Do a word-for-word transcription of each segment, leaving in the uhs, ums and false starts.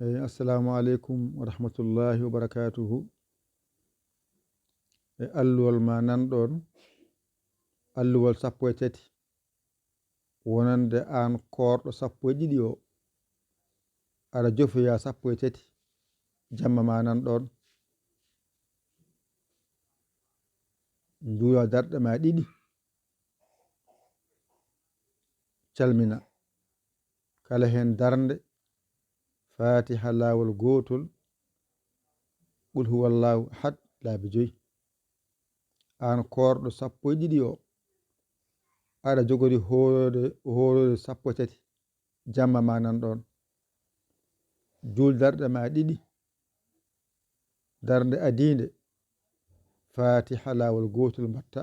Eyi, assalamu aleykum wa rahmatullahi wa barakatuhu. E alluwal ma nan ɗon, alluwal sappo e tati, wonande an koorɗo sappo e ɗiɗi o, aɗa jofoya sappo e tati, jamma ma nan ɗon. Njuula darɗe ma ɗiɗi, calmina. Kala heen darnde, Faatiha laawol gootol, Qul huwallaahu ahad laabi joy. Aan koorɗo sappo e ɗiɗi o, aɗa jogori hoorooɗe, hoorooɗe sappo e tati, jamma ma nan ɗoon. Juul darɗe ma ɗiɗi, darnde adiinde, Faatiha laawol gootol mbaɗta.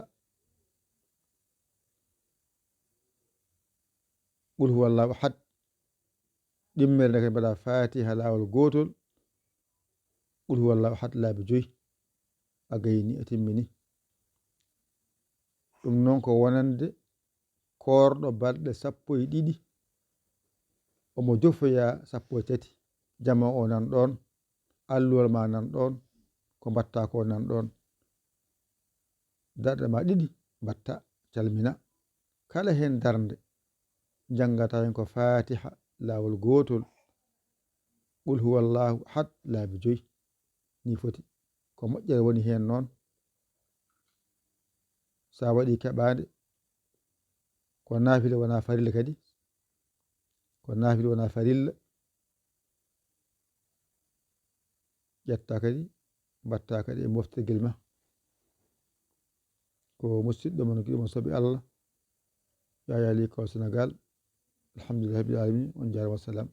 Qul huwallaahu ahad. Ɗimmere nde kadi mbaɗa Faatiha laawol gootol, Qul huwallaahu ahad laabi joy. A gayni, a timmini. Ɗum noon ko wonande koorɗo balɗe sappo e ɗiɗi, omo jofoya sappo e tati. Jamma o nan ɗoon, alluwal ma nan ɗoon, ko mbaɗta ko nan ɗoon. Darɗe ma ɗiɗi mbaɗta, calmina. Kala heen darnde, njanngata heen ko Faatiha laawol gootol, Qul huwallaahu ahad laabi joy. Ni foti. Ko moƴƴere woni heen noon. So a waɗi keɓaande, ko naafila wona farilla kadi. Ko naafila wona farilla. Ƴetta kadi, mbaɗta kadi e moftirgel ma. Ko musidɗo mon, giɗo mon, soɓe Allah, Yaya Ly Kol Sénégal. Alhamdulillahi rabbil alamin. On njaaraama, wassalam.